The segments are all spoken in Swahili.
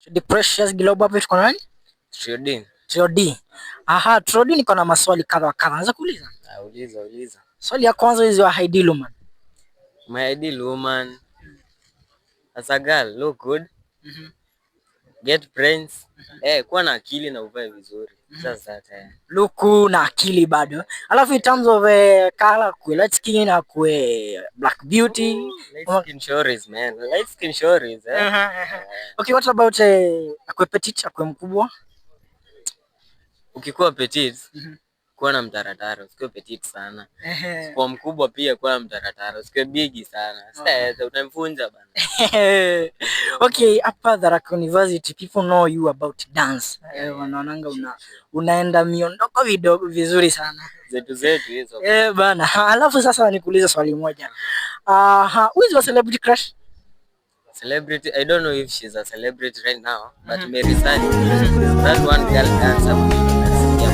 The Precious Global hapo tuko na nani? Trio D. Trio D. Aha, Trio D, niko na maswali kadha wa kadha. Naweza kuuliza? Ah, uliza, uliza. Swali ya kwanza, is your ideal woman? My ideal woman as a girl, look good, get brains, kuwa na akili na uvae vizuri. Sasa eh. Luku na akili bado. Alafu in terms of color, kuwe light skin, akuwe black beauty? Light skin stories, man. Light skin stories, eh. Okay, what about akuwe petite, akuwe mkubwa? Ukikuwa petite, kuwa na mtaratara, usikuwe petite sana. Kwa mkubwa pia kuwa na mtaratara, usikuwe bigi sana. Sasa utamfunja bana. Okay, hapa Tharaka University people know you about dance. Wanaonanga unaenda miondoko vidogo vizuri sana. Zetu zetu hizo. Eh, bana. Alafu sasa nikuulize swali moja. Who is your celebrity crush? Celebrity, I don't know if she's a celebrity right now, but Mary Sani, that one girl dancer mwenye nasikia.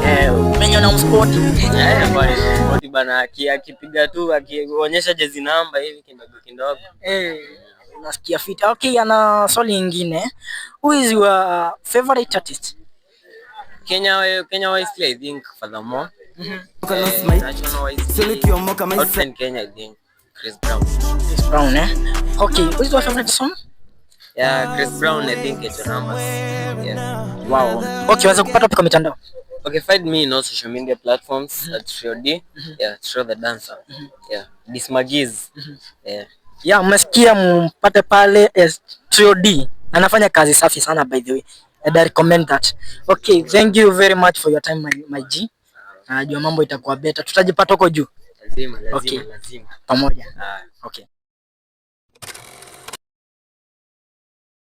Eh, mwenye unamspot. Eh, bwana, bana, akipiga tu, akionyesha jezi namba hivi kidogo kidogo. Eh, unasikia fit. Okay, ana swali nyingine. Who is your favorite artist? Kenya wisely, I think Fathermoh. National wisely, outside Kenya, I think Chris Brown. Chris Brown, eh? Okay, who is your favorite song? Yeah, Chris Brown, I think Echo Numbers. Yeah. Wow. Okay, waweza kupata wapi kwa mitandao? Okay, find me in all social media platforms at Trio D. Yeah, Trio the Dancer. Yeah, Dismagiz. Yeah. Yeah, mmesikia, mumpate pale as Trio D. Anafanya kazi safi sana, by the way. And I recommend that. Okay, thank you very much for your time, my G. Najua mambo itakuwa better. Tutajipata huko juu. Lazima, lazima, Okay. lazima. Pamoja. Ah. Okay.